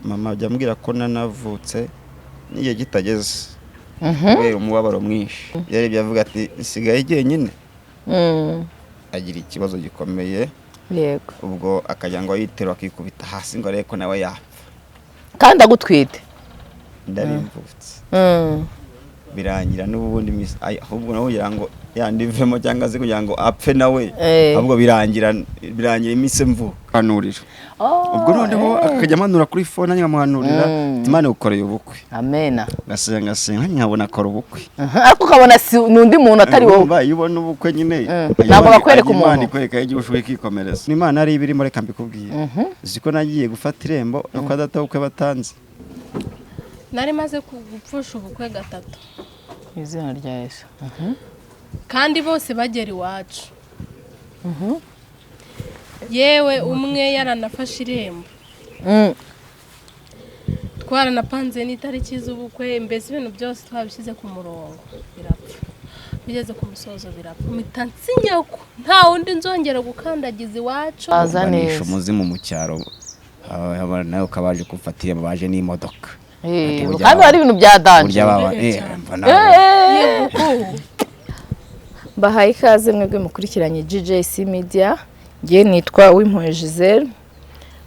Mama ajya ambwira ko nanavutse n'igihe kitageze kubera umubabaro mwinshi. Yarebye avuga ati: "Nsigaye jyenyine." Agira ikibazo gikomeye. Ubwo akajya ngo yiterura, akikubita hasi ngo arebe ko nawe yapfa. Kandi agutwite? Ndarimvutse. Birangira n'ubundi ahubwo nawe kugira ngo yandivemo cyangwa se kugira ngo apfe nawe, ahubwo birangira iminsi mvuka hanurira. Ubwo noneho akajya amanura kuri phone, nanjye nkamuhanurira. Imana igukoreye ubukwe. Amena. Ngasenga, ngasenga, nanjye nkabona akora ubukwe. Ariko ukabona si ni undi muntu, atari wowe. Urumva, iyo ubona ubukwe nyine, Ntabwo bakwereka Imana umuntu. ikwereka igihe ushoboye ikikomereza. Imana ari ibirimo, reka mbikubwire. Uzi ko nagiye gufata irembo no kwa data ubukwe batanze? Nari maze gupfusha ubukwe gatatu. Mu izina rya Yesu. Kandi bose bagera iwacu, yewe umwe yaranafashe irembo, twaranapanze n'itariki z'ubukwe, mbese ibintu byose twabishyize ku murongo, birapfa. Bigeze ku musozo birapfa, mpita nsinya ko nta wundi nzongera gukandagiza iwacu. Aza Banisha neza. umuzimu mu cyaro, nawe ukaba waje kumfata irembo, baje n'imodoka. Ati, burya Kandi hari ibintu bya danger. Burya baba Cyane. mva nawe. Mbahaye ikaze mwebwe mukurikiranye GJC Media. Ngiye nitwa Uwimpuhwe Gisele.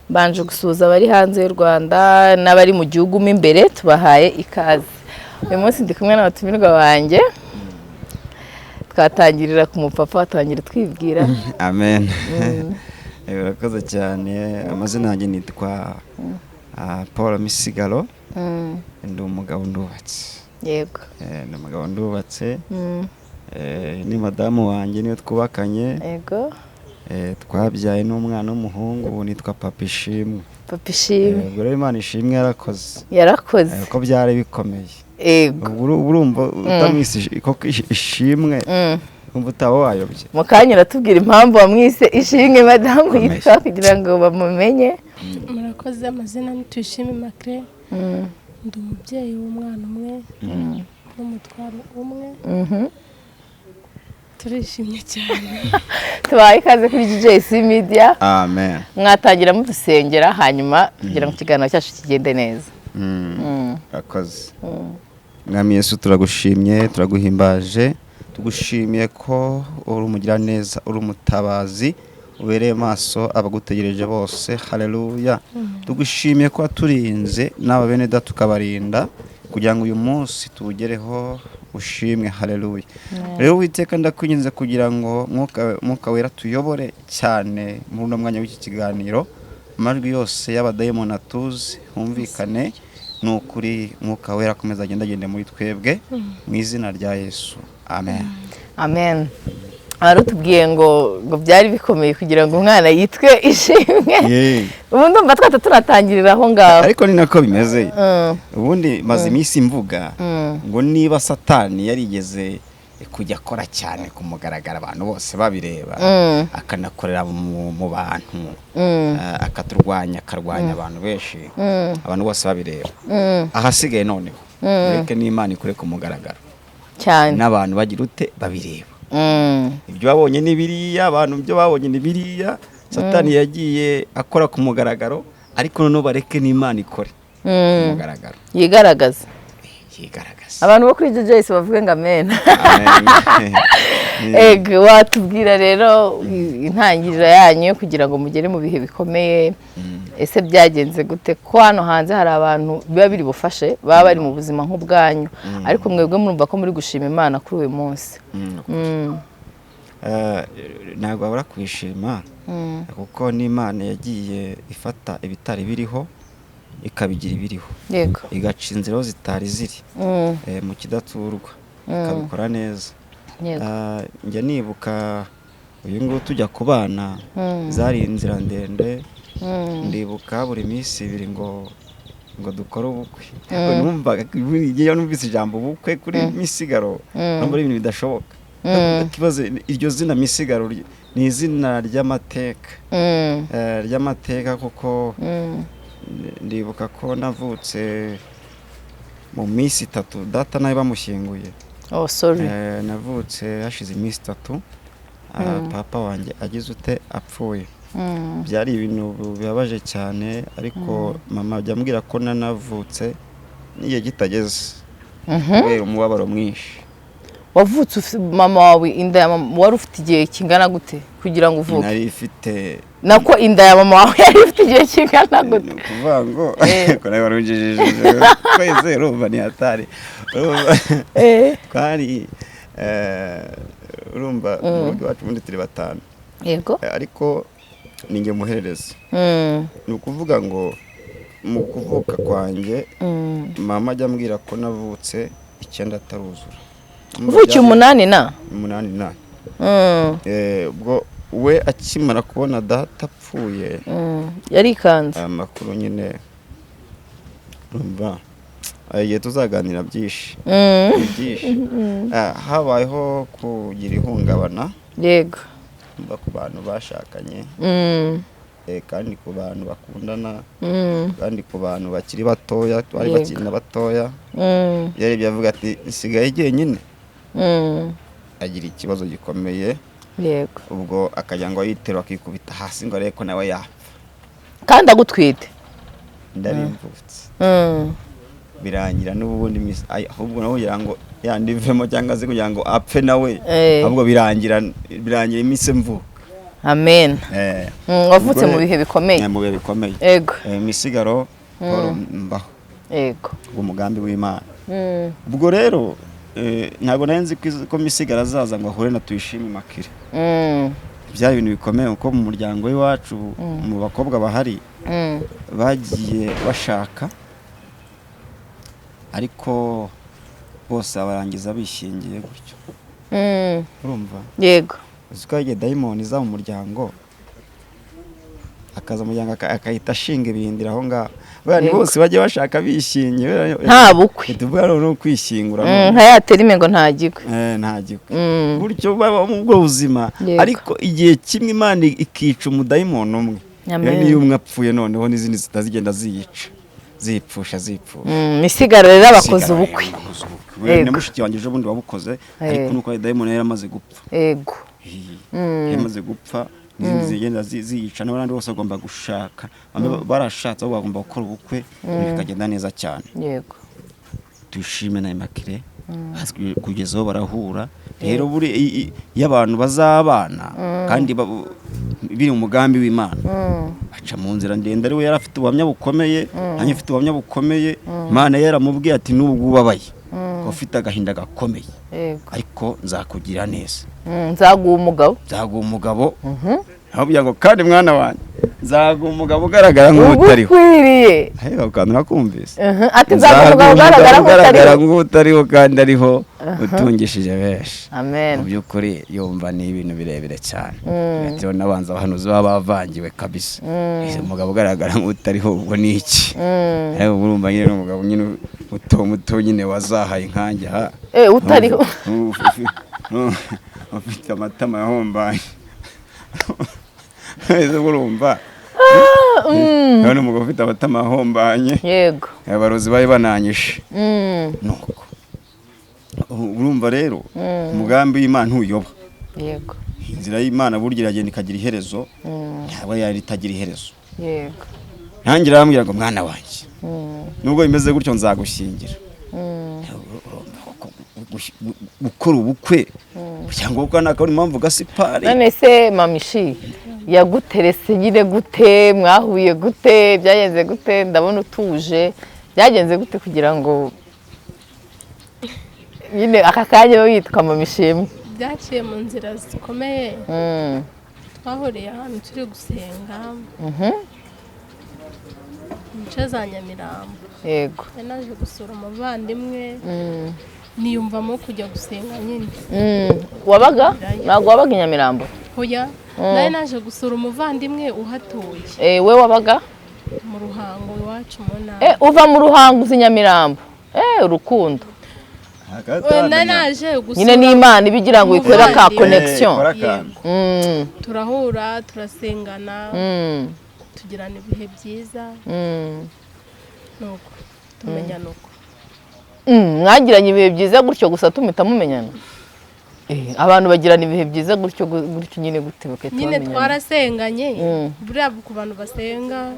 Mbanje gusuhuza abari hanze y'u Rwanda n'abari mu gihugu mo imbere, tubahaye ikaze. Uyu munsi ndi kumwe n'abatumirwa banjye. Twatangirira ku mupapa, watangira twibwira. Amen. Urakoze cyane. Amazina yanjye nitwa Paul Misigaro. Ndi umugabo, ndubatse. Ndi umugabo, ndubatse. Ni madamu wanjye niyo twubakanye. Twabyaye n'umwana w'umuhungu, ubu nitwa Papa Ishimwe. Papa Ishimwe. Ubwo rero Imana ishimwe, yarakoze. Yarakoze. Ko byari bikomeye. Ubwo urumva utamwise koko Ishimwe, umva utaba wayobye. Mu kanya uratubwira impamvu wamwise Ishimwe. Madamu Komeye. yitwa kugira ngo bamumenye? Murakoze. Amazina ni Tuyishime Macre. Ndi umubyeyi w'umwana umwe n'umutwaro umwe. Turishimye cyane. Tubahaye ikaze kuri GJC Media. Amen. Mwatangira mudusengera, hanyuma kugira ngo ikiganiro cyacu kigende neza. Urakoze. Mwami Yesu, turagushimye, turaguhimbaje, tugushimiye ko uri umugiraneza, uri umutabazi, ubereye maso abagutegereje bose. Haleluya. Tugushimiye ko waturinze n'aba bene data tukabarinda kugira ngo uyu munsi tuwugereho. Ushimwe, haleluya. Rero Uwiteka, ndakwinginze kugira ngo Mwuka Wera tuyobore cyane muri uno mwanya w'iki kiganiro, amajwi yose y'abadayimoni atuze, humvikane. Ni ukuri, Mwuka Wera akomeza agendagende muri twebwe, mu izina rya Yesu, amen. Amen. Wari utubwiye ngo byari bikomeye kugira ngo umwana yitwe Ishimwe. Ubu ndumva twahita tunatangirira aho ngaho. Ariko ni nako bimeze. Ubundi maze iminsi mvuga ngo niba Satani yarigeze kujya akora cyane ku mugaragaro, abantu bose babireba, akanakorera mu bantu, akaturwanya, akarwanya abantu benshi, abantu bose babireba, ahasigaye noneho mureke n'Imana ikore ku mugaragaro cyane n'abantu bagira ute? Babireba. Ibyo babonye ni biriya, abantu ibyo babonye ni biriya. Satani yagiye akora ku mugaragaro, ariko noneho bareke n'Imana ikore ku mugaragaro. Yigaragaza. Yigaragaza. Abantu bo kuri JJS bavuge ngo amen. Amen. Ego, watubwira rero intangiriro yanyu kugira ngo mugere mu bihe bikomeye. Ese byagenze gute? Ko hano hanze hari abantu biba biri bufashe, baba bari mu buzima nk'ubwanyu, ariko mwebwe murumva ko muri gushima Imana kuri uyu munsi. Ntabwo babura kubishima, kuko n'Imana yagiye ifata ibitari biriho ikabigira ibiriho, igaca inzira aho zitari ziri, mu kidaturwa ikabikora neza. Njya nibuka uyu nguyu tujya ku bana, zari inzira ndende. Ndibuka buri minsi 2 ngo dukore ubukwe. Ariko numvaga iyo numvise ijambo ubukwe kuri Misigaro, numva ari ibintu bidashoboka. Ikibazo, iryo zina Misigaro ni izina ry'amateka, ry'amateka, kuko ndibuka ko navutse mu minsi 3 data nawe bamushyinguye. Oh, sorry. Navutse hashize iminsi 3 papa wanjye agize ute? Apfuye. Byari ibintu bibabaje cyane, ariko mama ajya ambwira ko nanavutse n'igihe kitageze kubera umubabaro mwinshi. Wavutse mama wawe, inda ya mama wari ufite igihe kingana gute kugira ngo uvuke? Nari ifite Nako inda ya mama wawe yari ifite igihe kingana gute? Ni ukuvuga ngo ko nawe wari ujijije twese, urumva ni hatari. Urumva, twari urumva mu rugo iwacu ubundi turi batanu. Ariko ni njye muhererezi. Ni ukuvuga ngo mu kuvuka kwanjye, mama ajya ambwira ko navutse 9 ataruzura. Uvukiye 8 na? 8 na. Ubwo we akimara kubona data apfuye, Yarikanze. Amakuru nyine urumva igihe tuzaganira byinshi, ni byinshi. Habayeho kugira ihungabana mba ku bantu bashakanye, kandi ku bantu bakundana, kandi ku bantu bakiri batoya, bari bakiri na batoya. Yarebye avuga ati nsigaye jyenyine, agira ikibazo gikomeye. Ubwo akajya ngo yiterura akikubita hasi ngo arebe ko nawe yapfa. Kandi agutwite. Ndarimvutse. Birangira n'ubundi ahubwo nawe kugira ngo yandivemo cyangwa se kugira ngo apfe nawe, ahubwo birangira iminsi mvuka. Amen. Wavutse Ubwo mu bihe bikomeye. Mu bihe bikomeye. Misigaro Paul mbaho ubwo umugambi w'Imana. Ubwo rero ntabwo nari nzi ko Misigaro azaza ngo ahure na Tuyishime Immaculée. Byari ibintu bikomeye kuko mu muryango w'iwacu, mu bakobwa bahari, bagiye bashaka ariko bose barangiza bishingiye gutyo. Urumva, uzi ko yagiye dayimoni iza mu muryango, akaza mu muryango akahita ashinga ibihindiro aho ngaho. Buriya ni bose bajya bashaka bishingiye. Nta bukwe. Tuvuga rero no kwishyingura. Nka ya terime ngo nta gikwe. Nta gikwe. Gutyo baba mu bwo buzima. Ariko igihe kimwe Imana ikica umudayimoni umwe. Amen. Rero niyo umwe apfuye, noneho n'izindi zitazigenda ziyica, zipfusha, zipfusha. Misigaro rero abakoze Sigara ubukwe. rero bakoze ubukwe. We na mushiki wanjye ejo bundi wabukoze, ariko nuko dayimoni yari amaze gupfa. Yari amaze gupfa, n'izindi zigenda ziyica, n'abandi bose bagomba gushaka. Bamwe barashatse, ahubwo bagomba gukora ubukwe, ibintu bikagenda neza cyane. Tuyishime na Immaculée kugeza aho barahura. Rero buri iyo abantu bazabana kandi biri mu mugambi w'Imana, baca mu nzira ndende. Ariwe yari afite ubuhamya bukomeye, nanjye mfite ubuhamya bukomeye. Imana yaramubwiye ati nubwo ubabaye, ufite agahinda gakomeye, ariko nzakugira neza. Nzaguha umugabo. Nzaguha umugabo. Aho ngo kandi mwana wanjye, nzaguha umugabo ugaragara nk'utariho. Ugukwiriye. Ariko ako kantu nakumvise. Ati nzaguha umugabo ugaragara ugaragara nk'utariho. Nk'utariho kandi ariho, utungishije benshi. Amen. Mu by'ukuri yumva ni ibintu birebire cyane. Ati n'abanza abahanuzi baba bavangiwe kabisa. Ese umugabo ugaragara nk'utariho ubwo ni iki? Ariko urumva nyine ni umugabo nyine muto muto nyine wazahaye nkanjye ha. Utariho. Ufite amatama yahombanye. Ese urumva? None umugabo ufite amatama yahombanye, abarozi bari bananyishe. Nuko urumva rero umugambi w'Imana ntuyoba. Inzira y'Imana burya iragenda ikagira iherezo, ntabwo yari itagira iherezo. Ntangira arambwira ngo mwana wanjye, nubwo bimeze gutyo nzagushyingira. Urumva ko gukora ubukwe cyangwa ubukwe nta kabona impamvu gasipari. None se mamishi yaguterese nyine gute? Mwahuye gute? Byagenze gute? Ndabona utuje. Byagenze gute kugira ngo nyine aka kanya ube witwa mamishimwe? Byaciye mu nzira zikomeye. Twahuriye ahantu turi gusenga, mu nce za Nyamirambo. Nari naje gusura umuvandimwe, niyumvamo kujya gusenga nyine. Wabaga, ntabwo wabaga i Nyamirambo? Hoya, nari naje gusura umuvandimwe uhatuye. We wabaga? Mu Ruhango iwacu mu ntara. Uva mu Ruhango uzi Nyamirambo? Urukundo. We, nari naje gusura Nyine n'Imana iba igira ngo ikore ka umuvandimwe. connection. Ikore akantu. Turahura, turasengana, tugirana ibihe byiza, nuko tumenyana uko. Mwagiranye ibihe byiza gutyo gusa tumita mumenyana? Abantu bagirana ibihe byiza gutyo gutyo nyine gute bakahita Nyine bamenyana? Twarasenganye buriya ku bantu basenga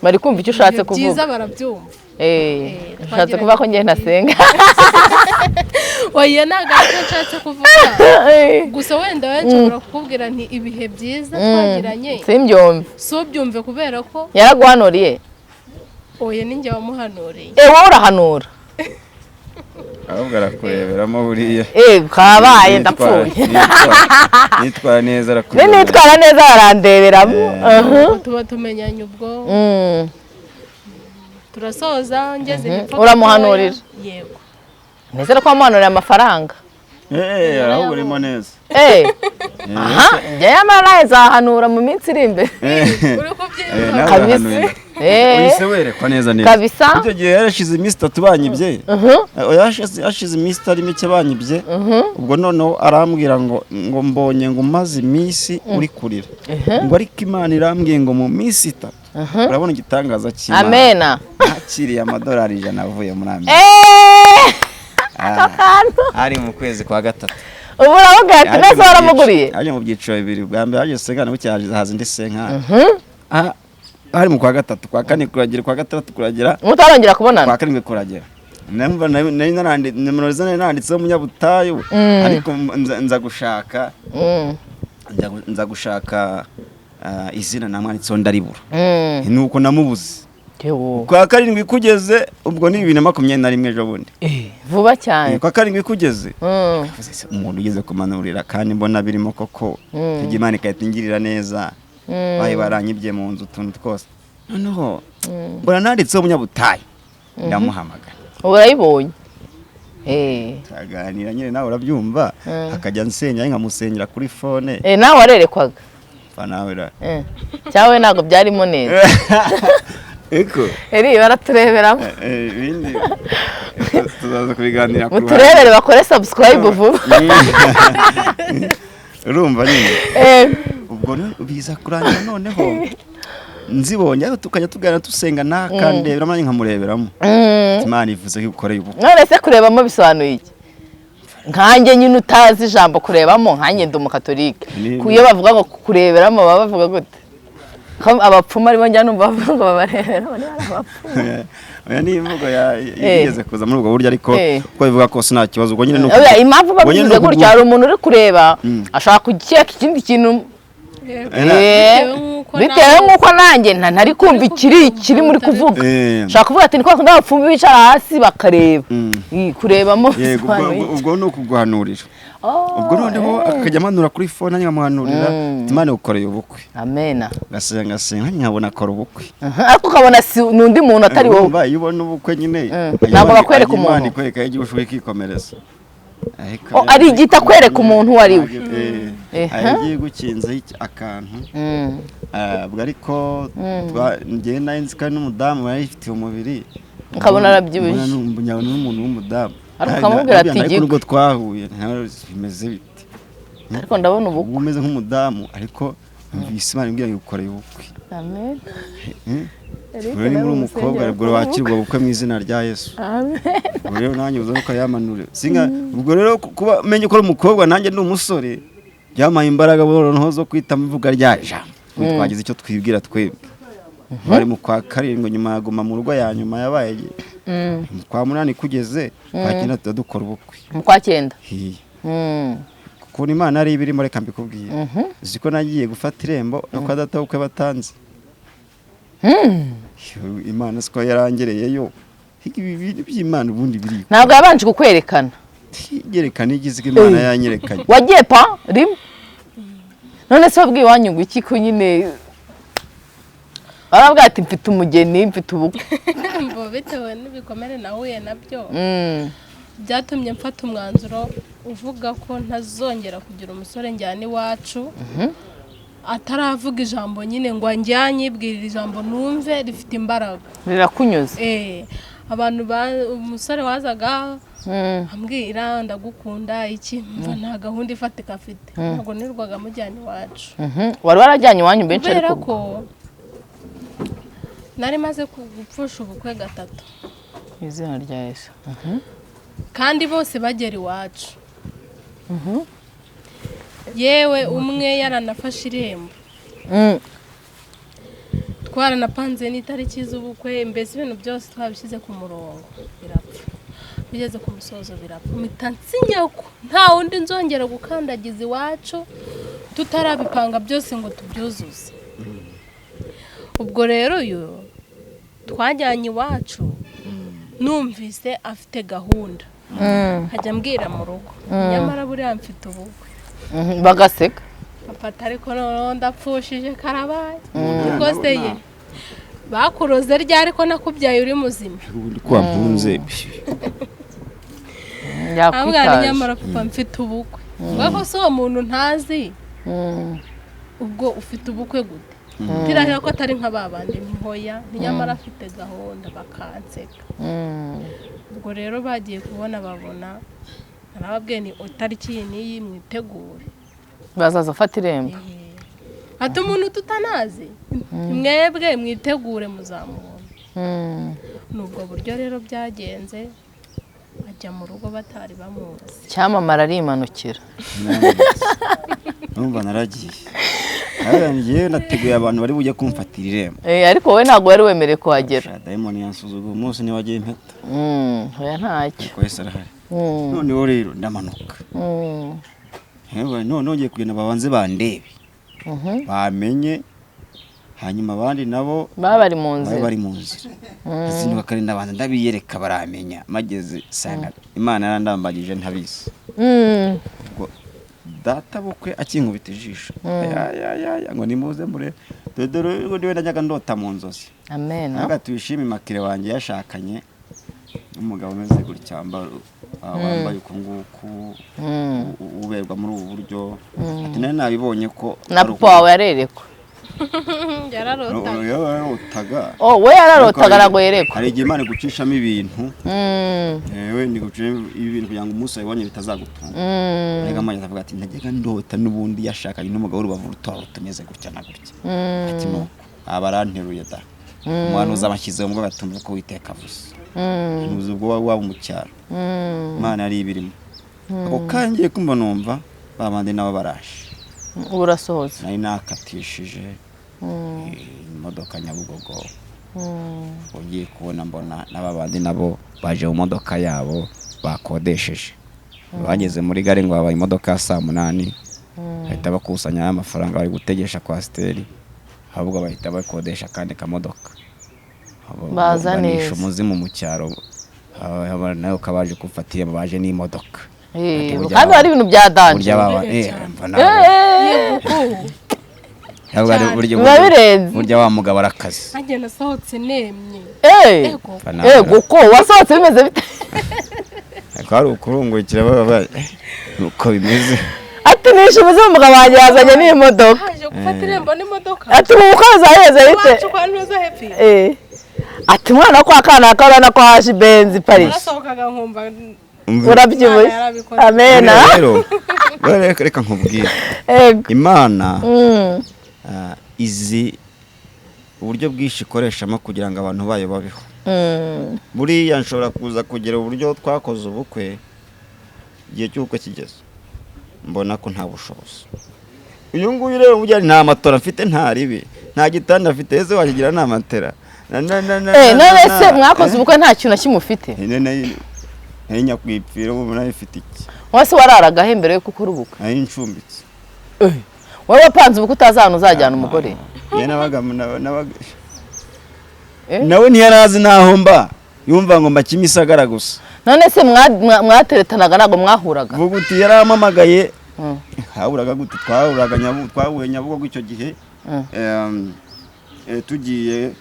Bari kumva icyo ushatse ibihe byiza kuvuga. barabyumva. Ushatse Twagiranye kuvuga ko njye ntasenga? Oya, ntabwo aricyo nshatse kuvuga. Gusa wenda we nshobora kukubwira nti ibihe byiza twagiranye, Simbyumve. si ubyumve kubera ko Yaraguhanuriye? Oya, ni njye wamuhanuriye. Wowe urahanura? Ahubwo arakureberamo buriya. Kabaye ndapfuye. Nitwara neza Ni arakurebera. nitwara neza barandeberamo. Tuba tumenyanye ubwo, turasoza ngeze hepfo Uramuhanurira? gatoya. Yego. Nizere ko wamuhanuriye amafaranga. Ahubwo urimo neza. Aha njye yamara nawe nzahanura mu minsi iri imbere. Uri kubyumva? Nawe Kabisa. urahanurira. Uhise werekwa neza neza. Kabisa. Icyo gihe yarashize iminsi 3 banyibye. Hashize iminsi itari mike banyibye. Ubwo noneho arambwira ngo mbonye ngo umaze iminsi uri kurira, ngo ariko Imana irambwiye ngo mu minsi 3 urabona igitangaza cy'Imana. Amena. Nakiriye amadolari 100 avuye muri Amerika. Ako kantu. Ari mu kwezi kwa gatatu. Ubu uravuga ati Yaje nese mu waramuguriye? Yaje mu byiciro bibiri. Bwa mbere haje cinquante, bucya haza indi cinquante. Hari mu kwa gatatu, kwa kane kuragera, kwa gatandatu kuragera, Mutarongera kubonana? kwa karindwi kuragera. Numva nari nimero ze nari nanditseho umunyabutayu, ariko nza gushaka nza gushaka izina namwanditseho ndaribura. Nuko namubuze. Yewo. Kwa karindwi kugeze, ubwo ni 2021 ejo bundi. Vuba cyane. Kwa karindwi kugeze, navuze se, umuntu ugeze kumanurira kandi mbona birimo koko, tujya Imana igahita ingirira neza. Bayi baranyibye mu nzu utuntu twose, noneho mbona nanditseho umunyabutayu, ndamuhamagara. Ubu urayibonye. Turaganira nyine, nawe urabyumva, akajya ansengera, nkamusengera kuri phone. Nawe warerekwaga? Pfa nawe ra. Cyangwa we ntabwo byarimo neza? Eko. Eri baratureberamo. Ibindi tuzaza kubiganira ku ruhande. Muturebere bakore subscribe vuba. Urumva nyine, ubwo rero biza kurangira noneho nzibonye, ariko tukajya tuganira dusenga, nakandeberamo nanjye nkamureberamo. Imana ivuze ko igukoreye ubukwe. None se kurebamo bisobanuye iki? Nkanjye nyine utazi ijambo kurebamo, nkanjye ndi umukatolike, ku iyo bavuga ngo kureberamo baba bavuga gute? Ko abapfumu aribo njya numva bavuga ngo babareberamo, niba ari abapfumu. Oya, ni imvugo yigeze kuza muri ubwo buryo, ariko uko bivuga kose nta kibazo. Ubwo nyine ni Oya, impamvu ubwo nyine babivuze ni gutya, hari umuntu uri kureba ashaka gukeka ikindi kintu. Bitewe nk'uko Bitewe nk'uko nanjye ntari kumva ikiri kiri muri kuvuga, ushobora kuvuga ati ni kwa kundi abapfumu bicara hasi bakareba. Kurebamo Yego, ubwo bisobanuye iki? Ubwo ni ukuguhanurira. Oh, Ubwo noneho akajya amanura kuri phone, nanjye nkamuhanurira. Imana igukoreye ubukwe. Amena. Ngasenga, ngasenga, nanjye nkabona akora ubukwe. Ariko ukabona si ni undi muntu atari wowe. Urumva, iyo ubona ubukwe nyine, Ntabwo bakwereka Imana umuntu. ikwereka igihe ushoboye ikikomereza. Ariko Oh, ari igita akwereka umuntu uwo ari we. Agiye gukinzeho akantu. Ubwo ariko njyewe nari nzi ko ari n'umudamu yari yifitiye umubiri. Ukabona arabyibushye. Mbona n'umuntu w'umudamu. Ariko ukamubwira ati, Ariko "Igikwe." nubwo twahuye ntawe bimeze bite? Ariko ndabona ubukwe. Uba umeze nk'umudamu, ariko numvise Imana imbwira ngo ukoreye ubukwe. Amen. Eric, Ubwo rero nawe niba uri umukobwa, umusengera ubwo akora wakirwa ubukwe. ubukwe mu izina rya Yesu. Amen. Ubwo rero nanjye uza ukayamanura singa. Ubwo rero kuba menye ko uri umukobwa nanjye ndi umusore, byampaye imbaraga noneho zo kwita mvuga rya jambo. Ubu twagize icyo twibwira twebwe, bari mu kwa karindwi, nyuma ya guma mu rugo ya nyuma yabaye mu kwa munani kugeze kwa cyenda tuba dukora ubukwe. Mu kwa cyenda? Hiya. Ukuntu Imana ari ibirimo, reka mbikubwire. Uzi ko nagiye gufata irembo no kwa data w'ubukwe batanze? Imana siko yarangereyeyo. Ibi bintu by'Imana ubundi biri Ntabwo yabanje kukwerekana? Yerekana igize ko Imana yanyerekanye. Wagiye pa rimwe? None se wabwiye iwanyu ngo iki, ko nyine barabwira ati mfite umugeni, mfite ubukwe? Mbo bitewe n'ibikomere nahuye nabyo, byatumye mfata umwanzuro uvuga ko ntazongera kugira umusore njyana iwacu ataravuga ijambo nyine ngo anjyanye, ibwirire ijambo numve rifite imbaraga. Rirakunyuze. Abantu umusore wazaga ambwira ndagukunda iki, mva nta gahunda ifatika afite, ntabwo nirwaga mujyana iwacu. Wari warajyanye iwanyu benshi? Kubera Ariko ko nari maze gupfusha ubukwe gatatu. Mu izina rya Yesu. Kandi bose bagera iwacu. Yewe umwe yaranafashe irembo, twaranapanze n'itariki z'ubukwe, mbese ibintu byose twabishyize ku murongo, birapfa. Bigeze ku musozo birapfa, mpita nsinya ko nta wundi nzongera gukandagiza iwacu tutarabipanga byose ngo tubyuzuze. Ubwo rero uyu twajyanye iwacu numvise afite gahunda, nkajya mbwira mu rugo, nyamara buriya mfite ubukwe. Bagaseka. Papa ariko noneho ndapfushije karabaye, ubwo se ye bakuroze ryari ko nakubyaye uri muzima? Ubundi ko wampunze. Ambwira nyamara papa mfite ubukwe. Ubwo se uwo muntu ntazi, ubwo ufite ubukwe gute? Tirahira ko atari nka babandi ntoya, nyamara afite gahunda, bakanseka. Ubwo rero bagiye kubona babona narababwiye ni itariki iyi n'iyi mwitegure, bazaza afata irembo. Ati umuntu tutanazi mwebwe mwitegure muzamubona. Nubwo buryo rero byagenze, ajya mu rugo batari bamuzi. Cyamamara arimanukira. Numva naragiye. Naragiye nateguye abantu bari bujye kumfatira irembo. Ariko wowe ntabwo wari wemerewe kuhagera. Dayimoni yansuzuguye umunsi niwe wagiye impeta. Oya ntacyo. Ariko wese arahari. Noneho rero ndamanuka. Hewe none ngiye kugenda babanze bandebe. Bamenye, hanyuma abandi nabo baba bari mu nzira. Bari mu nzira. Izinduka kare ndabanza ndabiyereka baramenya, mageze sanga Imana yarandambagije ntabizi. Ubwo data bukwe akinkubita ijisho. Ya ngo nimuze mure. Dore ngo niwe najyaga ndota mu nzozi. Amen. Aga tuyishime makire wanjye yashakanye umugabo umeze gutya wambaye uku nguku uberwa muri ubu buryo. Ati nari nabibonye ko na papa wawe yarerekwa. Yararotaga. Oh, we yararotaga ntabwo yerekwa. Hari igihe Imana igucishamo ibintu. Yewe ni gucishamo ibintu kugira ngo umunsi wabonye bitazagutunga. Ariko Imana avuga ati najyaga ndota n'ubundi yashakanye n'umugabo w'urubavu ruto tumeze gutya na gutya. Ati nuko abaranteruye da. Umwana uzabashyizeho ngo batumve ko Uwiteka avuze. Ntuzi ubwo waba mu cyaro. Imana yari ibirimo. Ako kangiye kumva numva babandi nabo baraje. Urasohotse. Nari nakatishije imodoka Nyabugogo. Ugiye kubona mbona n'ababandi nabo baje mu modoka yabo bakodesheje. Bageze muri gare ngo babaye imodoka saa 8, bahita bakusanya amafaranga bari gutegesha kwasiteri, ahubwo bahita bakodesha kandi kamodoka. Baza neza. Umuzimu mu cyaro nawe kabaje kufatira baje n'imodoka. Kandi hari ibintu bya danje. Burya wa mugabo arakaze. Nanjye nasohotse nemye. Ego ko wasohotse bimeze bite? Ariko hari ukurungukira baba uko bimeze. Ati nishe umuzimu umugabo wanjye yazanye n'imodoka. Haje gufata irembo n'imodoka. Ati umukozi aheze bite? Iwacu kwa Ntuza Happy. Ati mwana kwa kana kabana ko haje Benz Paris. Nasohokaga nkumva urabyibushye. Amen. Rero reka nkubwire. Imana izi uburyo bwinshi ikoreshamo kugira ngo abantu bayo babeho. Buriya nshobora kuza kugira uburyo twakoze ubukwe igihe cy'ubukwe kigeze mbona ko nta bushobozi. Uyu nguyu rero burya nta matora mfite, nta ribi, nta gitanda mfite, ese wakigira nta matera. None se mwakoze ubukwe nta kintu na kimwe ufite? Nari nyakwipfira ubu nari mfite iki? Wese wararaga he mbere yo gukora ubukwe? Nari ncumbitse. Wowe wapanze ubukwe utazi ahantu uzajyana umugore? Nabaga nawe ntiyarazi naho mba, yumva ngo mba Kimisagara gusa. None se mwateretanaga ntabwo mwahuraga? Vuga uti yarampamagaye. Hahuraga gute? Twahuraga twahuye Nyabugogo icyo gihe. Tugiye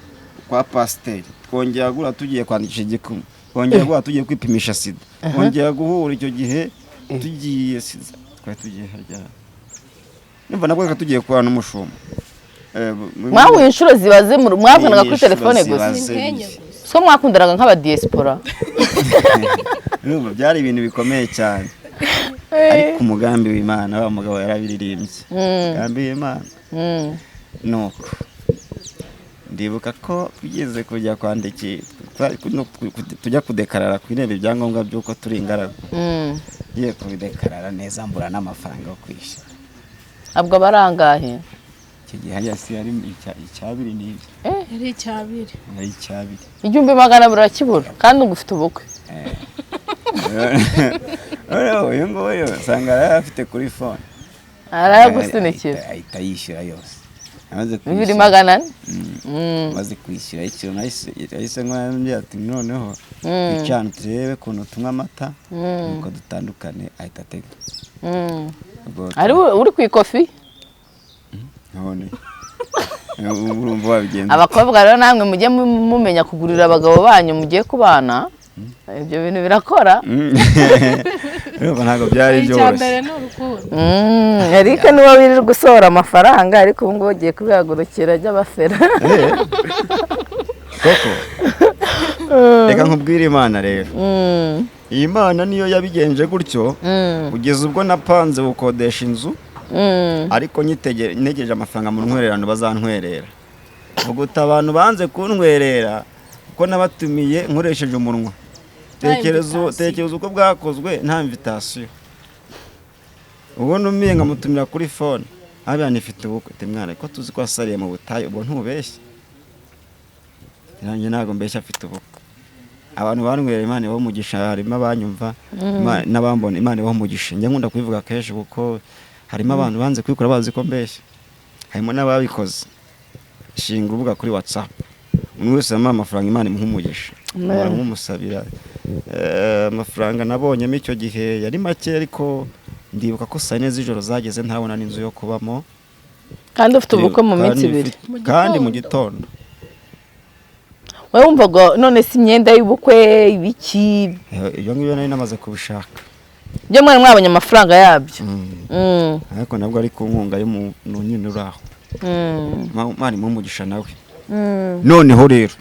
kwa pasiteri, twongera guhura tugiye kwandikisha igikumwe, twongera guhura tugiye kwipimisha sida, twongera guhura icyo gihe tugiye sida, twari tugiye harya numva nabwo reka tugiye kubana n'umushumba. Mwahuye inshuro zibaze, mwavuganaga kuri telefone gusa? So mwakundanaga nk'aba diaspora? Urumva byari ibintu bikomeye cyane. Ariko umugambi w'Imana wa mugabo yarabiririmbye. Umugambi w'Imana. Nuko ndibuka ko tugeze kujya kwandiki tujya kudekarara ku irembo ibyangombwa by'uko turi ingaragu. Ngiye kubidekarara neza mbura n'amafaranga yo kwishyura. Abwo barangahe? Icyo gihe hariya si yari icyabiri n'ibyo. Yari icyabiri. Yari icyabiri. 1200 urakibura kandi ugufite ubukwe. Uyu nguyu usanga arayafite kuri phone. Arayagusunikira. Ahita yishyura yose. 2400. Amaze kwishyura ikintu nahise nkwambye ati noneho icana turebe ukuntu tunywa amata nuko dutandukane, ahita atega. Ari uri ku ikofi? None urumva wabigenza. Abakobwa rero namwe mujye mumenya kugurira abagabo banyu mugiye kubana. Ibyo bintu birakora. Urumva ntabwo byari byoroshye. Eric niwe wirirwa usohora amafaranga, ariko ubu ngubu ugiye kubihagurukira by'abafera. Koko reka nkubwire Imana rero. Iyi Mana niyo yabigenje gutyo kugeza ubwo napanze gukodesha inzu, ariko ntegereje amafaranga mu ntwererano bazantwerera. Ubwo abantu banze kuntwerera kuko nabatumiye nkoresheje umunwa. Tekereza uko bwakozwe nta invitation. Ubu numiye nkamutumira kuri phone. Abana ifite ubukwe ati mwana ko tuzi ko asariye mu butayu ubwo ntubeshye. Nanjye ntago mbeshya afite ubukwe. Abantu banywera Imana ibahe umugisha, harimo abanyumva n'abambona Imana ibahe umugisha. Njye nkunda kubivuga kenshi kuko harimo abantu banze kwikora bazi ko mbeshya. Harimo n'ababikoze. Shinga urubuga kuri WhatsApp. Umuntu wese yamuha amafaranga Imana imuhe umugisha. Baramumusabira. Amafaranga nabonyemo icyo gihe yari make, ariko ndibuka ko saa 4 z'ijoro zageze ntabona n'inzu yo kubamo. Kandi ufite ubukwe mu minsi ibiri. Kandi mu gitondo. Wowe wumvaga none si imyenda y'ubukwe ibiki? Ibyo ngibyo nari namaze kubishaka. Byo mwari mwabonye amafaranga yabyo. Ariko nabwo ari ku nkunga y'umuntu nyine uri aho. Imana imuhe umugisha nawe. Noneho rero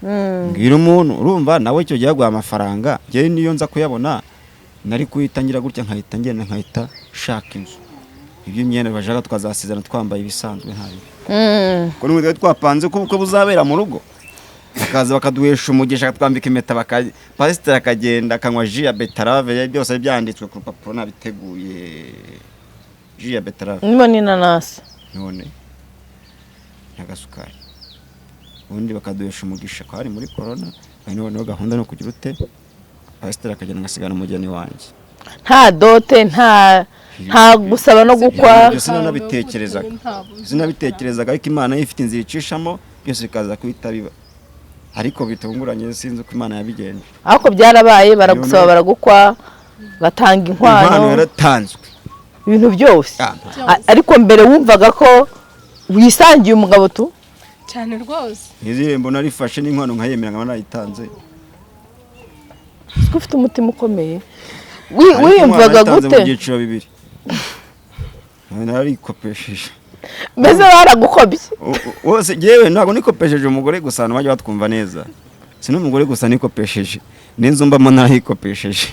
mbwira umuntu urumva nawe icyo gihe yaguha amafaranga, njyewe niyo nza kuyabona nari kuyitangira gutya nkahita ngenda nkahita shaka inzu. Ibyo imyenda bashaka twazasizana twambaye ibisanzwe nta bibi. Kuko n'ubu twapanze ko ubukwe buzabera mu rugo. Bakaza bakaduhesha umugisha akatwambika impeta, pasiteri akagenda akanywa jus ya beterave, byose byanditswe ku rupapuro nabiteguye. Jus ya beterave. Niba ni inanasi. None n'agasukari. Ubundi bakaduhesha umugisha ko hari muri corona, noneho gahunda no kugira ute pasiteri akagenda ngasigana umugeni wanjye. Nta dote, nta gusaba no gukwa. Sinabitekerezaga ariko Imana ifite inzira icishamo byose bikaza kuhita biba. Ariko bitunguranye sinzi uko Imana yabigenje. Ariko byarabaye, baragusaba baragukwa, batanga inkwano. Yaratanzwe. Ibintu byose. Ariko mbere wumvaga ko wisangiye umugabo tu? Cyane rwose. Nizirembo narifashe n'inkwano nkayemera nkaba nayitanze. Siko ufite umutima ukomeye. Wiyumvaga gute? Mu byiciro bibiri. Narikopesheje. Mbese baragukobye? Wose jewe ntago nikopesheje umugore gusa, abantu bajya batwumva neza. Si n'umugore gusa nikopesheje. N'inzu mbamo narayikopesheje.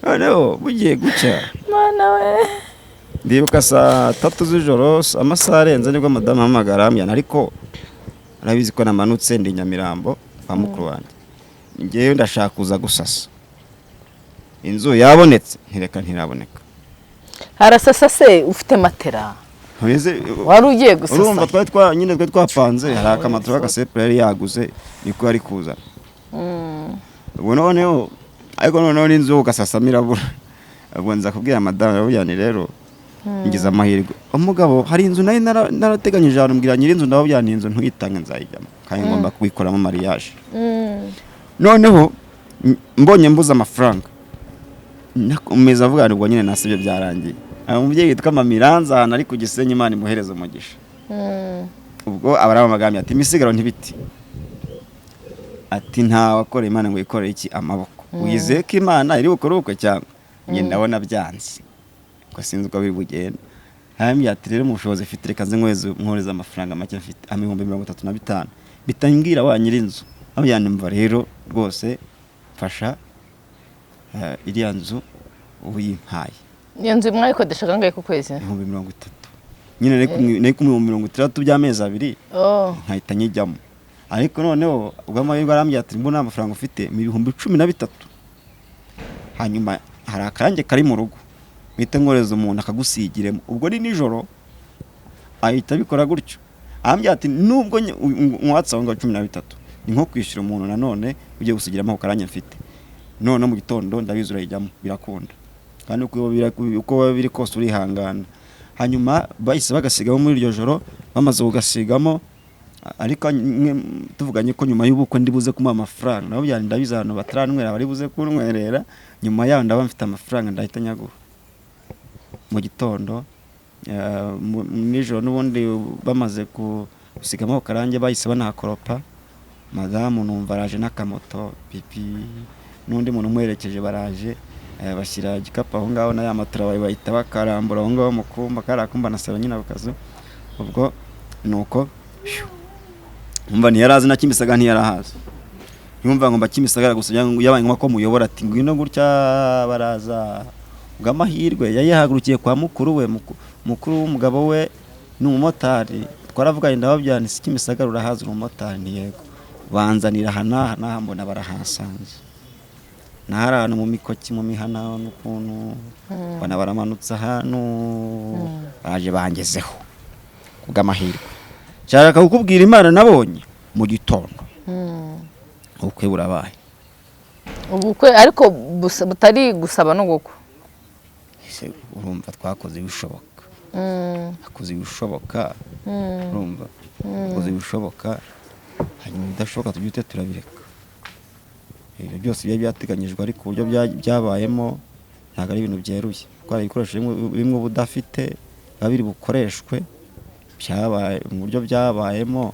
Noneho bugiye gucya. Mana we. Ndibuka saa 3 z'ijoro amasaha arenze nibwo madamu ahamagara ambwira, ariko arabizi ko namanutse ndi Nyamirambo kwa mukuru wanjye. Ngewe ndashaka kuza gusasa. Inzu yabonetse, ntireka ntiraboneka. Harasasa se ufite matera? Wari ugiye gusasa. Urumva twari nyine twari twapanze hari akamatora gasepura yari yaguze niko yari kuzana. Ubwo noneho ariko noneho n'inzu ugasasa mirabura. Ubwo nza kubwira madamu yabujyane rero ngize amahirwe. Umugabo hari inzu nayo narateganyije ahantu mbwira nyiri inzu ndababwira inzu ntuyitange nzayijyamo kandi ngomba kuyikoramo mariage. Noneho mbonye mbuze amafaranga nakomeza avuga ngo nyine nasibye byarangiye. Umubyeyi witwa Mamiranza ahantu ari ku Gisenyi Imana imuhereza umugisha. Ubwo abaramagambye ati imisigaro ntibiti. Ati nta wakora Imana ngo ikore iki amaboko. Wizeye ko Imana iri bukore ubukwe cyangwa njye ndabona byanze. Ko sinzi uko biri bugende. Hambye ati rero mu bushobozi mfite reka nze nkohereza amafaranga make mfite 35,000. Bitambwira wa nyirinzu. Abyandimva rero rwose mfasha iriya nzu uyimpaye. Iyo nzu mwayikodeshaga angahe ku kwezi? 30,000. Nyine nari ku 60,000 by'amezi abiri. Nkahita nyijyamo. Ariko noneho ubwo amahirwe arambye ati mbona amafaranga ufite 13,000. Hanyuma Hari akarange kari mu rugo, mpite nkoreza umuntu akagusigiremo. Ubwo ni nijoro, ahita abikora gutyo, arambwira ati nubwo nkwatse aho ngaho 13, ni nko kwishyura umuntu nanone ugiye gusigiramo ako karange mfite. None mu gitondo ndabizi urayijyamo, birakunda, kandi uko biba biri kose urihangana. Hanyuma bahise bagasigamo muri iryo joro. Bamaze kugasigamo, ariko tuvuganye ko nyuma y'ubukwe ndi buze kumuha amafaranga, nabo byari ndabizi abantu bataranywera bari buze kunywerera, nyuma yaho ndaba mfite amafaranga, ndahita nyaguha mu gitondo. Nijoro n'ubundi bamaze gusigamo ako karange, bahise banahakoropa. Madamu numva araje n'akamoto pipi n'undi muntu umuherekeje, baraje, bashyira igikapu aho ngaho na ya matora bahita bakarambura aho ngaho mu kumba, kariya kumba na salo nyine, ako kazu. Ubwo nuko umva ntiyarazi na Kimisagara, ntiyarahazi, yumva ngo mba Kimisagara gusa. Yabaye ngombwa ko muyobora, ati ngwino gutya. Baraza, ubwo amahirwe yari yahagurukiye kwa mukuru we, mukuru w'umugabo we ni umumotari. Twaravuganye, ndababwira nti si Kimisagara urahazi, uri umumotari? Ni yego. Banzanira aha n'aha n'aha, mbona barahasanze, nahari ahantu mu mikoki, mu mihana n'ukuntu mbona baramanutse ahantu, baje bangezeho kubw'amahirwe. Nshaka kukubwira Imana nabonye mu gitondo, ubukwe burabaye. Ubukwe ariko butari gusaba no gukwa. Ese urumva twakoze ibishoboka, twakoze ibishoboka, urumva twakoze ibishoboka, hanyuma ibidashoboka tubyite turabireka. Ibyo byose byari byateganyijwe, ariko uburyo byabayemo ntabwo ari ibintu byeruye, kuko hari ibikoresho bimwe uba udafite biba biri bukoreshwe. Byabaye mu buryo byabayemo,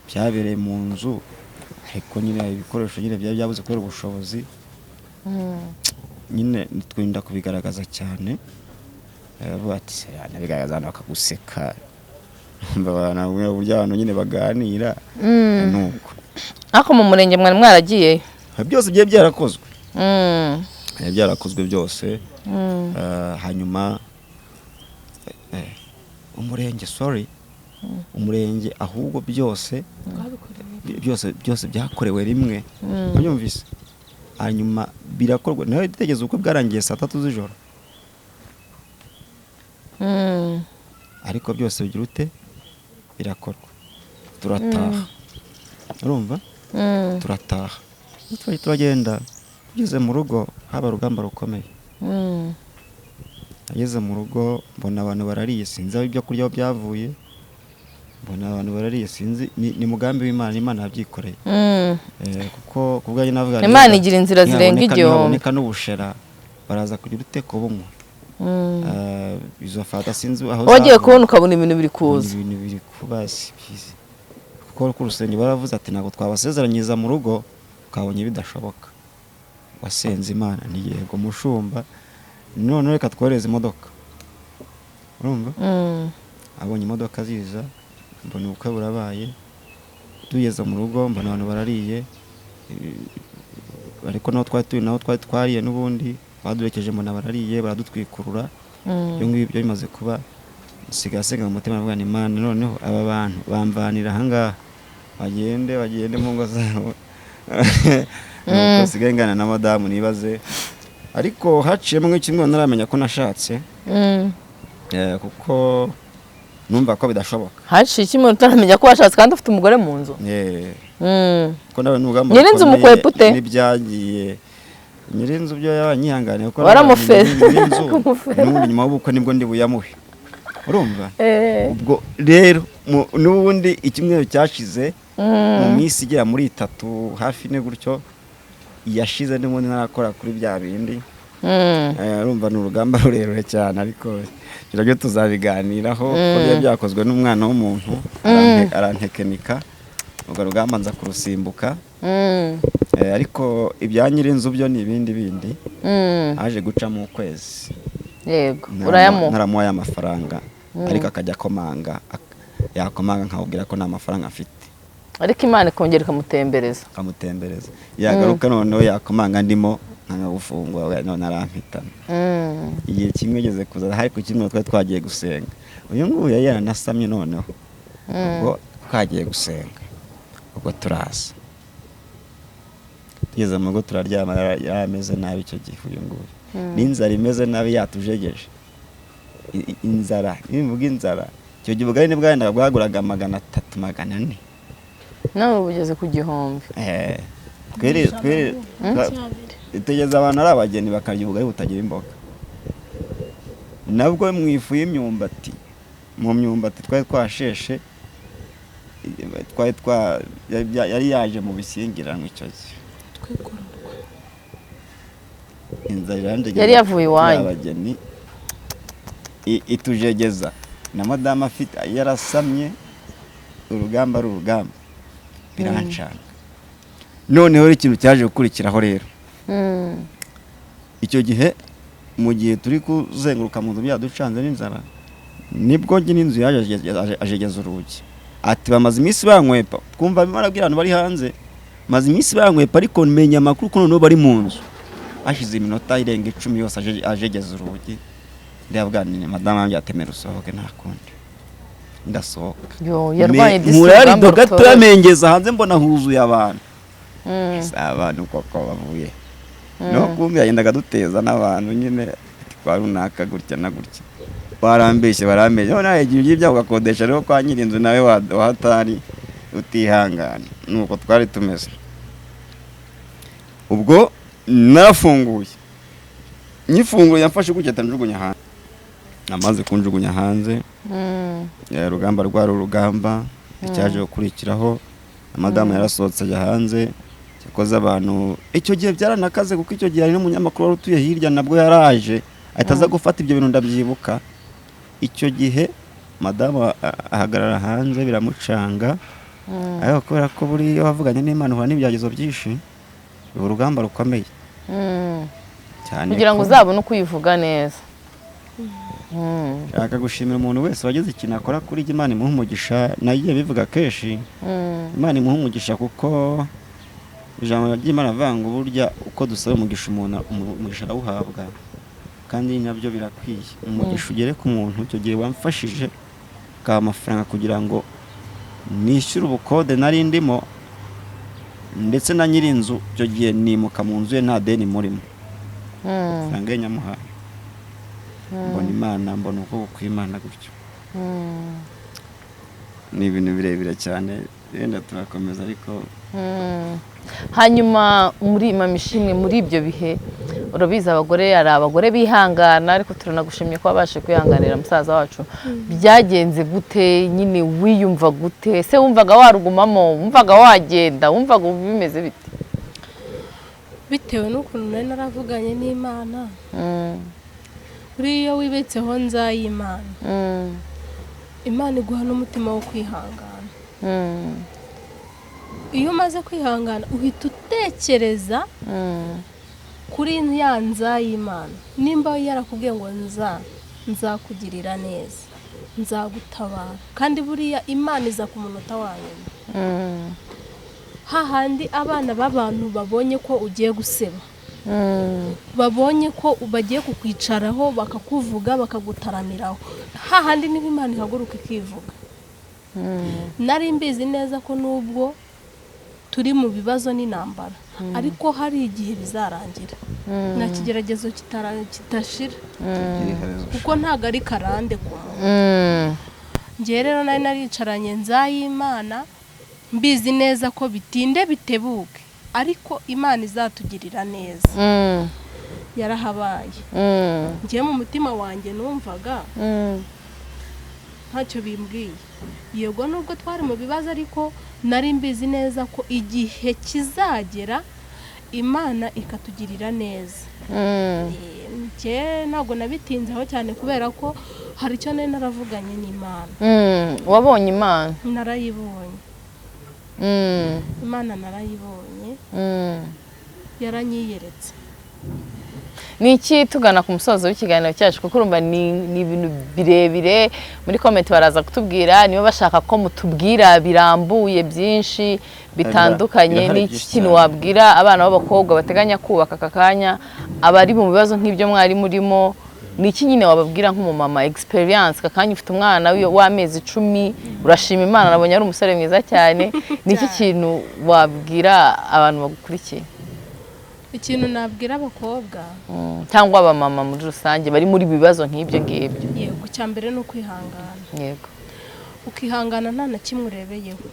byabereye mu nzu, ariko nyine hari ibikoresho nyine byari byabuze kubera ubushobozi nyine, twirinda kubigaragaza cyane. Baravuga ati se nabigaragaza abantu bakaguseka. Umva uburyo abantu nyine baganira nuko. Ariko mu murenge mwari mwaragiyeyo? Byose byari byarakozwe. Byari byarakozwe byose. Hanyuma umurenge, sorry, umurenge ahubwo byose byose byakorewe rimwe, wabyumvise? Hanyuma birakorwa, nawe tegereza, ubukwe bwarangiye saa 3 z'ijoro. Ariko byose bigira ute, birakorwa, turataha, urumva? Turataha, twari turagenda, tugeze mu rugo haba urugamba rukomeye. Ageze mu rugo mbona abantu barariye, sinzi aho ibyo kurya aho byavuye, mbona abantu barariye, sinzi ni mugambi w'Imana, Imana yabyikoreye. Kuko ku bwanjye navuga Imana igira inzira zirenga 1000. Nihaboneka n'ubushera baraza kugira ute, kubunywa. Izo fata sinzi aho Wagiye zavuye. kubona ukabona ibintu biri kuza. Ibintu biri kuba, si byiza, kuko ku rusengero baravuze ati ntabwo twabasezeranyiriza mu rugo ukabonye bidashoboka. Wasenze Imana? Ni yego mushumba. None reka twohereze imodoka, urumva? Abonye imodoka ziza, mbona ubukwe burabaye. Tugeze mu rugo mbona abantu barariye, ariko naho twari turi, naho twari twariye n'ubundi badurekeje, mbona barariye, baradutwikurura. Ibyo ngibyo bimaze kuba, nsigaye asenga mu mutima, ndavuga nti Imana, noneho aba bantu bamvanira ahangaha, bagende bagende mu ngo zabo. Nuko nsigaye ngana na madamu, nibaze, ariko haciyemo nk'icyumweru ntaramenya ko nashatse. Kuko numva ko bidashoboka. Haciye icyumweru utaramenya ko washatse kandi ufite umugore mu nzu? Kuko nawe n'urugamba Nyirinzu rukomeye. mukwepa ute? N'ibyagiye nyirinzu byo yabanyihangane, kuko Waramufera. nyirinzu Kumufera. n'ubundi nyuma y'ubukwe nibwo ndi buyamuhe, urumva? Eh. Ubwo rero n'ubundi icyumweru cyashize, mu minsi igera muri 3, hafi 4 gutyo yashize, n'ubundi ntarakora kuri bya bindi. Urumva ni urugamba rurerure cyane, ariko nabyo tuzabiganiraho, kuko biba byakozwe n'umwana w'umuntu, arantekenika, urwo rugamba nza kurusimbuka. Ariko ibya nyirinzu byo ni ibindi bindi. Haje gucamo ukwezi Yego, urayamuha. ntaramuha ya mafaranga, ariko akajya akomanga, yakomanga nkabubwira ko nta mafaranga afite. Ariko Imana ikongera ikamutembereza. Akamutembereza, yagaruka noneho yakomanga ndimo nkangufungura, none arampitana. Igihe kimwe ngeze kuza hari ku kimwe twari twagiye gusenga, uyu nguyu yari yaranasamye, noneho ubwo twagiye gusenga, ubwo turaza. Tugeze mu rugo turaryama, yari ameze nabi icyo gihe uyu nguyu, n'inzara imeze nabi yatujegeje. Inzara, nimvuga inzara, icyo gihe ubugari nibwo bwaguraga 300, 400. Nawe bugeze ku 1000. Twere tugeze abantu ari abageni bakarya ubugari butagira imboga, nabwo mu ifu y'imyumbati, mu myumbati twari twasheshe, twari twa yari yaje mu bishyingiranwa icyo gihe. Inzara iranjegeza. Yari yavuye iwanyu. Abageni itujegeza na madamu afite yarasamye, urugamba ari urugamba, birancanga. Noneho ikintu cyaje gukurikiraho rero, icyo gihe mu gihe turi kuzenguruka mu nzu byaducanze n'inzara, nibwo njye n'inzu yaje ajegeza urugi, ati bamaze iminsi bankwepa. Twumva barabwira abantu bari hanze, maze iminsi bankwepa, ariko menya amakuru ko noneho bari mu nzu. Hashize iminota irenga 10 yose ajegeza urugi, ndabwira nti madamu wanjye atemera usohoke, nta kundi, ndasohoka. Yarwanye disi Murari urugamba gato rutoroshye. yamengeza hanze, mbona huzuye abantu. Si abantu koko bavuye no kumbi, yagendaga duteza n'abantu nyine, ati kwa runaka gutya na gutya, barambeshye barambeshye. None igihe ugiye ibyago ugakodesha rero kwa nyir'inzu nawe wahatari utihangana, nuko twari tumeze. Ubwo narafunguye, nyifunguye yamfashe gutya atanjugunya hanze. Amaze kunjugunya hanze, urugamba rwari urugamba. Icyaje gukurikiraho, madamu yarasohotse ajya hanze. Cyakoze abantu icyo gihe byaranakaze, kuko icyo gihe hari n'umunyamakuru wari utuye hirya, nabwo yaraje ahita aza gufata ibyo bintu, ndabyibuka. Icyo gihe madamu ahagarara hanze biramucanga, ariko kubera ko buriya wavuganye n'Imana uhura n'ibigeragezo byinshi, biba urugamba rukomeye cyane kugira ngo uzabone uko uyivuga neza. Nshaka gushimira umuntu wese wagize ikintu akora kuri njye, Imana imuha umugisha. Nagiye bivuga kenshi, Imana imuha umugisha, kuko ijambo ry'Imana avuga ngo burya uko dusaba umugisha umuntu, umugisha arawuhabwa, kandi nabyo birakwiye. Umugisha ugere ku muntu icyo gihe wamfashije akaba amafaranga kugira ngo nishyure ubukode nari ndimo, ndetse na nyir'inzu icyo gihe nimuka mu nzu ye nta deni murimo, amafaranga ye nyamuhaye. Mbona Imana, mbona ukuboko kw'Imana gutyo. Ni ibintu birebire cyane, wenda turakomeza ariko. Hanyuma muri Mama Ishimwe, muri ibyo bihe urabizi abagore, hari abagore bihangana, ariko turanagushimye ko wabashe kwihanganira musaza wacu. Byagenze gute nyine, wiyumva gute se? Wumvaga warugumamo, wumvaga wagenda, wumvaga bimeze bite? Bitewe n'ukuntu nari naravuganye n'Imana, buriya iyo wibetseho nzayimana, Imana iguha n'umutima wo kwihangana. Iyo umaze kwihangana uhita utekereza kuri ya nzayimana, nimba yarakubwiye ngo nzakugirira neza, nzagutabara, kandi buriya Imana iza ku munota wa nyuma, hahandi abana b'abantu babonye ko ugiye guseba, babonye ko bagiye kukwicaraho bakakuvuga bakagutaramiraho, hahandi niho Imana ihaguruka ikivuga. Nari mbizi neza ko nubwo turi mu bibazo n'intambara, ariko hari igihe bizarangira, nta kigeragezo kitashira, kuko ntabwo ari karande ku muntu. Njye rero nari naricaranye nzayimana, mbizi neza ko bitinde bitebuke, ariko Imana izatugirira neza. Yarahabaye. Njye mu mutima wanjye numvaga ntacyo bimbwiye. Yego nubwo twari mu bibazo, ariko nari mbizi neza ko igihe kizagera Imana ikatugirira neza. Njye ntabwo nabitinzeho cyane kubera ko hari icyo nari naravuganye n'Imana. Wabonye Imana? Narayibonye. Imana narayibonye, yaranyiyeretse. Ni iki tugana ku musozo w'ikiganiro cyacu, kuko urumva ni ibintu birebire. Muri comment baraza kutubwira niba bashaka ko mutubwira birambuye byinshi bitandukanye. Ni iki kintu wabwira abana b'abakobwa bateganya kubaka aka kanya, abari mu bibazo nk'ibyo mwari murimo? Ni iki nyine wababwira nk'umumama experience aka kanya ufite umwana w'amezi 10, urashima Imana nabonye ari umusore mwiza cyane. Ni iki kintu wabwira abantu bagukurikiye? Ikintu nabwira abakobwa cyangwa abamama muri rusange bari muri bibazo nk'ibyo ngibyo. Yego, icya mbere ni ukwihangana. Yego. Ukihangana nta na kimwe urebeyeho.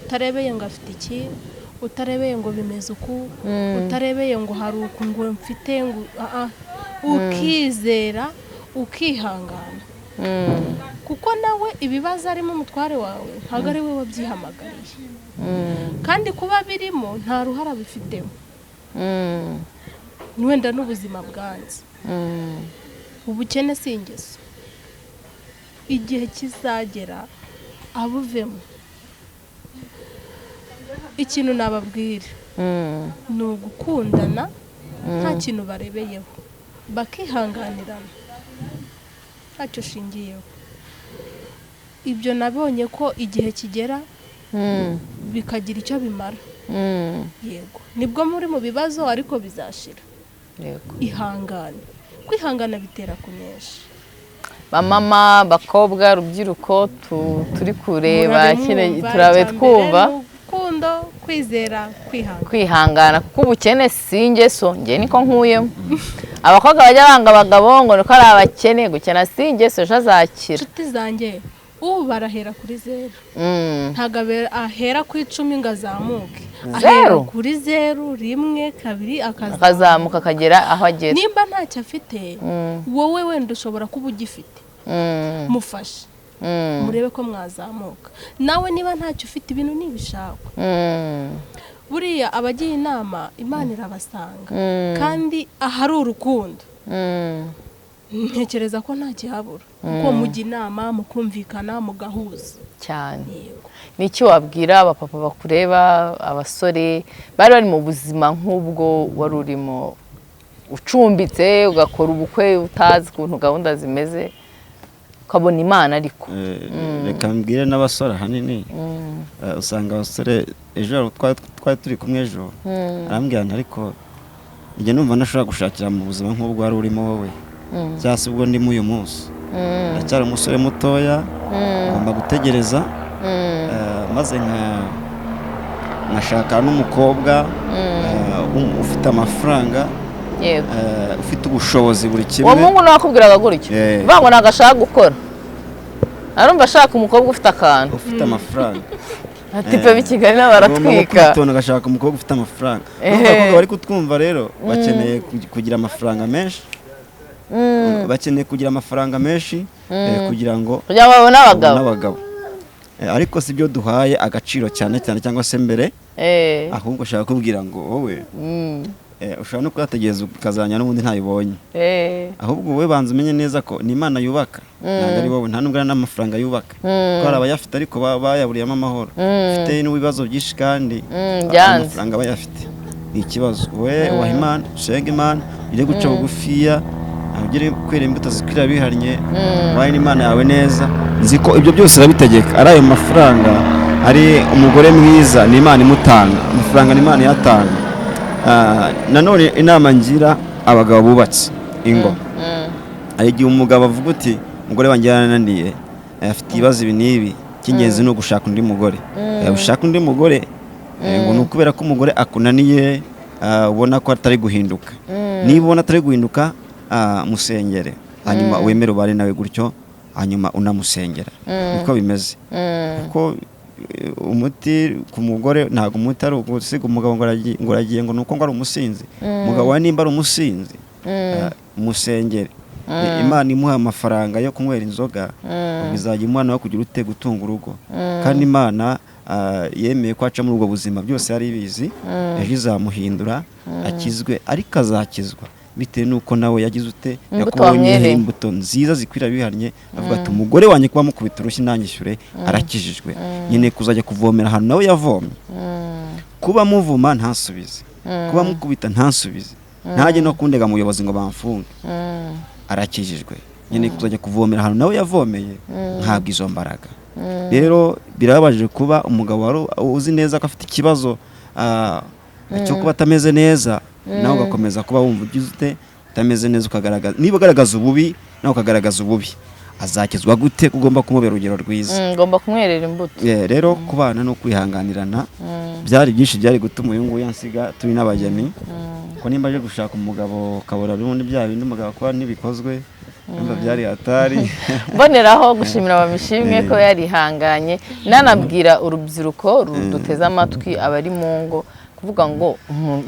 Utarebeye ngo afite iki, utarebeye ngo bimeze uku, utarebeye ngo hari uku ngo mfite ngo ukizera, ukihangana. Kuko nawe ibibazo arimo umutware wawe ntabwo ari we wabyihamagariye. Kandi kuba birimo nta ruhara bifitemo. Wenda n'ubuzima bwanze. Ubukene si ingeso. Igihe kizagera abuvemo. Ikintu nababwira ni ugukundana nta kintu barebeyeho, bakihanganirana ntacyo shingiyeho. Ibyo nabonye ko igihe kigera bikagira icyo bimara. Yego, nibwo muri mu bibazo ariko bizashira. Yego. Ihangane, kwihangana bitera kunesha. Bamama, bakobwa, rubyiruko turi kureba turabe twumva urukundo, kwizera, kwihangana. Kwihangana kuko ubukene si ingeso, nge niko nkuyemo. Abakobwa bajya banga abagabo ngo nuko ari abakene, gukena si ingeso, ejo azakira. Inshuti zanjye ubu barahera kuri zeru. Ntabwo ahera ku 10 ngo azamuke. Ahera kuri 0, 1, 2 akazamuka akagera aho agera. Nimba ntacyo afite, wowe wenda ushobora kuba ugifite. Mufashe. Murebe ko mwazamuka. Nawe niba ntacyo ufite ibintu nibishakwe. Buriya abagiye inama Imana irabasanga. Kandi ahari urukundo. Ntekereza ko nta kihabura. Kuko mujya inama mukumvikana mugahuza cyane. Niki wabwira abapapa bakureba, abasore bari bari mu buzima nk'ubwo wari urimo, ucumbitse ugakora ubukwe utazi ukuntu gahunda zimeze, ukabona Imana? Ariko reka mbwire n'abasore ahanini, usanga abasore ejo twari turi kumwe ejo arambwira ariko njye numva ntashobora gushakira mu buzima nk'ubwo wari urimo wowe, cyangwa se ubwo ndimo uyu munsi. Ndacyari umusore mutoya, ngomba gutegereza maze nkashaka n'umukobwa ufite amafaranga, ufite ubushobozi buri kimwe. Uwo muhungu nawe akubwiraga gutyo, uvuga ngo ntabwo ashaka gukora, arumva ashaka umukobwa ufite akantu, ufite amafaranga. Ati pe b'i Kigali baratwika. Agashaka umukobwa ufite amafaranga. Abakobwa bari kutwumva rero bakeneye kugira amafaranga menshi. Bakeneye kugira amafaranga menshi kugira ngo babone abagabo. Ariko si byo duhaye agaciro cyane cyane cyangwa se mbere, ahubwo ushaka kubwira ngo wowe ushobora no kuyategereza ukazanya n'ubundi ntayibonye. Ahubwo wowe banza umenye neza ko ni Imana yubaka, ntabwo ari wowe, nta nubwo ari n'amafaranga yubaka. Kuko hari abayafite ariko bayaburiyemo amahoro, ufite n'ibibazo byinshi kandi amafaranga bayafite ni ikibazo. Wowe ubaha Imana, usenga Imana, ujye guca bugufiya, ugire kwera imbuto zikwira bihannye, waye n'Imana yawe neza. Nzi ko ibyo byose irabitegeka, ari ayo mafaranga, ari umugore mwiza ni Imana imutanga, amafaranga ni Imana iyatanga. Nanone inama ngira abagabo bubatse ingo, hari igihe umugabo avuga uti umugore wanjye yarananiye, afite ibibazo ibi n'ibi, icy'ingenzi ni ugushaka undi mugore. Ushaka undi mugore ngo ni ukubera ko umugore akunaniye, ubona ko atari guhinduka. Niba ubona atari guhinduka, musengere, hanyuma wemere ubane nawe gutyo, hanyuma unamusengera. Niko bimeze. Kuko umuti ku mugore ntabwo umuti ari ugusiga umugabo ngo aragiye ngo nuko ngo ari umusinzi. Umugabo wawe nimba ari umusinzi, musengere. Imana imuha amafaranga yo kunywera inzoga, bizajya imwana wo kugira ute gutunga urugo. Kandi Imana yemeye ko aca muri ubwo buzima byose yari ibizi, ejo izamuhindura akizwe, ariko azakizwa bitewe nuko nawe yagize ute, yakubonye imbuto nziza zikwira bihannye, avuga ati umugore wanjye kuba mukubita urushyi nanyishyure, arakijijwe. Nyine kuzajya kuvomera ahantu nawe yavomye, kuba muvuma ntasubize, kuba mukubita ntasubize, ntajye no kundega mu buyobozi ngo bamfunge, arakijijwe. Nyine kuzajya kuvomera ahantu nawe yavomeye, ntabwo izo mbaraga. Rero birababaje kuba umugabo wari uzi neza ko afite ikibazo cyo kuba atameze neza, nawe ugakomeza kuba wumva ugize ute utameze neza, ukagaragaza niba ugaragaza ububi nawe ukagaragaza ububi, azakizwa gute? Ugomba kumubera urugero rwiza, ngomba kumwerera imbuto. Rero kubana no kwihanganirana byari byinshi byari gutuma uyu nguyu yansiga turi n'abageni. Ko nimba aje gushaka umugabo ukabura n'ubundi bya bindi umugabo akora ntibikozwe, urumva byari hatari. Mboneraho gushimira Bamishimwe ko yarihanganye, nanabwira urubyiruko ruduteze amatwi, abari mu ngo, kuvuga ngo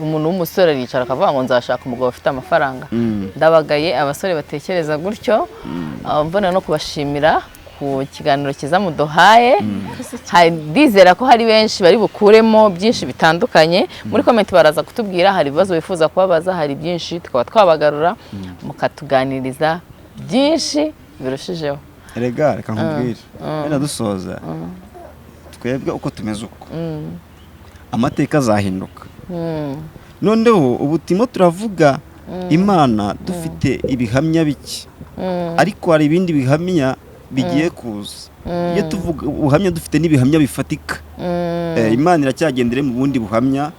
umuntu w'umusore aricara akavuga ngo nzashaka umugabo ufite amafaranga. Ndabagaye abasore batekereza gutyo. Mbonera no kubashimira ku kiganiro cyiza muduhaye. Ndizera ko hari benshi bari bukuremo byinshi bitandukanye. Muri comment baraza kutubwira, hari ibibazo bifuza kubabaza, hari byinshi tukaba twabagarura mukatuganiriza byinshi birushijeho. Erega reka nkubwire, wenda dusoza, twebwe uko tumeze uko, amateka azahinduka. Noneho ubu turimo turavuga Imana dufite ibihamya bike, ariko hari ibindi bihamya bigiye kuza. Iyo tuvuga ubuhamya, dufite n'ibihamya bifatika. Imana iracyagenda irema ubundi buhamya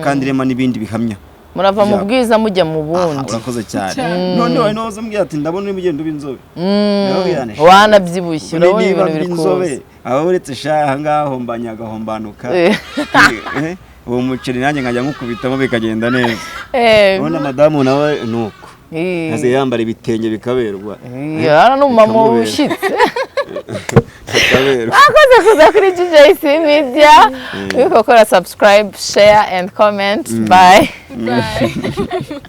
kandi irema n'ibindi bihamya. Murava mu bwiza mujya mu Aha, bundi. Urakoze cyane. Noneho hari n'uwaza ambwira ati: "Ndabona urimo ugenda uba inzobe." Ndababwira nti, Wanabyibushye, "Ubundi urabona niba ibintu biri mba inzobe, kuza. aba uretse sha aha ngaha hombanya agahombanuka." Uwo muceri nanjye nkajya nkukubitamo bikagenda neza. Urabona madamu nawe ni uko asigaye yambara ibitenge bikaberwa. Hano ni umumama Bikamubera. ushyitse. Bikaberwa. Mwakoze kuza kuri GJC Media. Wibuke gukora subscribe, share and comment. Bye. Bye.